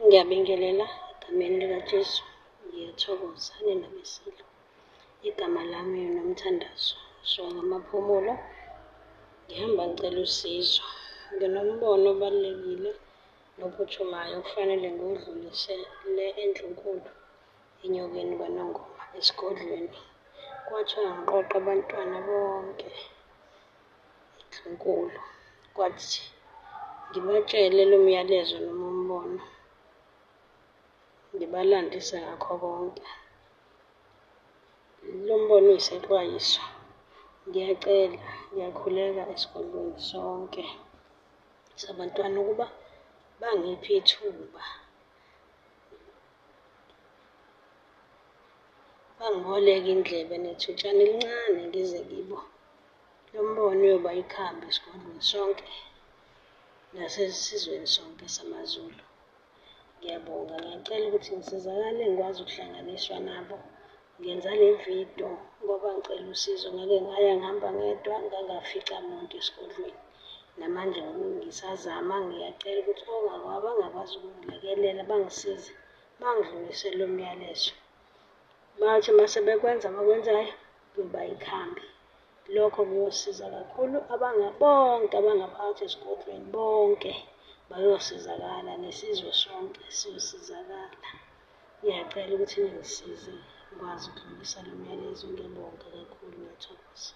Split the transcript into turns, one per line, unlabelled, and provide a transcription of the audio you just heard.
Ngiyabingelela egameni likaJesu, ngiyathokoza nina beSilo. Igama lami uNomthandazo ngisuka KaMaphumulo, ngihamba ngicela usizo. Nginombono obalulekile nophuthumayo okufanele ngiwudlulisele eNdlunkulu eNyokeni kwaNongoma esigodlweni. Kwathiwa angiqoqe abantwana bonke eNdlunkulu, kwathi ngibatshele lo myalezo noma umbono, ngibalandise ngakho konke. Lo mbono uyisexwayiso. Ngiyacela, ngiyakhuleka esigodlweni sonke sabantwana ukuba bangiphe ithuba, bangiboleke indlebe nethutshana elincane ngize kibo. Lo mbono uyoba yikhambi esigodlweni sonke nasesizweni sonke samaZulu. Ngiyabonga, ngiyacela ukuthi ngisizakale ngikwazi ukuhlanganiswa nabo. Ngenza le vidiyo ngoba ngicela usizo, ngake ngaya ngihamba ngedwa ngangafica muntu esigodlweni. Namanje ngisazama ngiyacela ukuthi abangakwazi ukungilekelela bangisize, bangidlulisele lo myalezo. Bayothi uma sebekwenza abakwenzayo kuyoba yikhambi. Lokho kuyosiza kakhulu bonke abangaphakathi esigodlweni bonke bayosizakala, nesizwe sonke siyosizakala. Ngiyacela ukuthi ningisize ngikwazi ukudlulisa lo myalezo. Ngiyabonga kakhulu, ngiyathokoza.